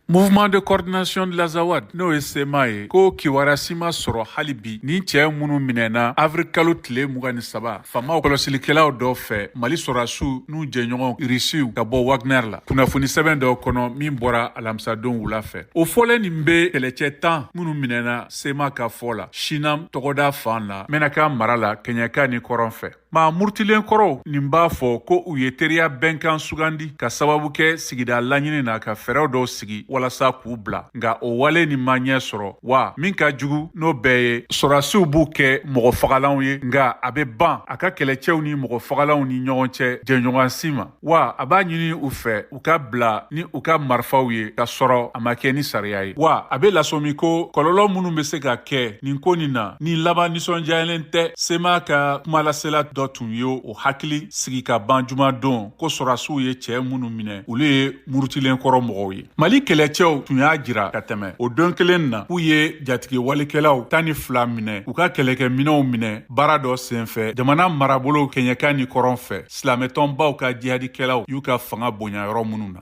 Mouvement de coordination de l'Azawad, n'o ye CMA ye, ko kibaruya si ma sɔrɔ hali bi ni cɛɛ minnu minɛna avril kalo tile 23 faamaw kɔlɔsilikɛlaw dɔ fɛ, Mali sɔrɔdasiw n'u jɛɲɔgɔn Irisiw ka bɔ Wagner la. Kunnafoni sɛbɛn dɔ kɔnɔ min bɔra alamisadon wula fɛ, o fɔlen nin bɛ kɛlɛcɛ 10 minnu minɛna CMA ka fɔ la Sinam tɔgɔda fan la, Mɛnaka mara la, kɛɲɛka ni kɔrɔn fɛ. Maa murutilen kɔrɔw nin b'a fɔ ko u ye teriya bɛnkan sugandi ka sababu kɛ sigida laɲini na ka fɛɛrɛw dɔw sigi walasa k'u bila, nka o wale nin ma ɲɛ sɔrɔ. Wa min ka jugu n'o bɛɛ ye, sɔrɔdasiw b'u kɛ mɔgɔ fagalanw ye, nka a bɛ ban a ka kɛlɛcɛw ni mɔgɔ fagalanw ni ɲɔgɔn cɛ jɛɲɔgɔnsi ma. Wa a b'a ɲini u fɛ u ka bila ni u ka marifaw ye ka sɔrɔ a ma kɛ ni sariya ye. Wa a bɛ lasɔmi ko kɔlɔlɔ minnu bɛ se ka kɛ nin ko nin na, nin laban nisɔndiyalen tɛ. CMA ka kumalasela dɔ tun ye o hakili sigi ka ban jumadon ko sɔrɔdasiw ye cɛɛ minnu minɛ, olu ye murutilen kɔrɔ mɔgɔw ye. Mali kɛlɛcɛw tun y'a jira ka tɛmɛ o don kelen na k'u ye jatigi walikɛlaw 12 minɛ, u ka kɛlɛkɛminɛw minɛ baara dɔ senfɛ jamana marabolo kɛɲɛka ni kɔrɔn fɛ, silamɛtɔnbaw ka jihadikɛlaw y'u ka fanga bonya yɔrɔ minnu na.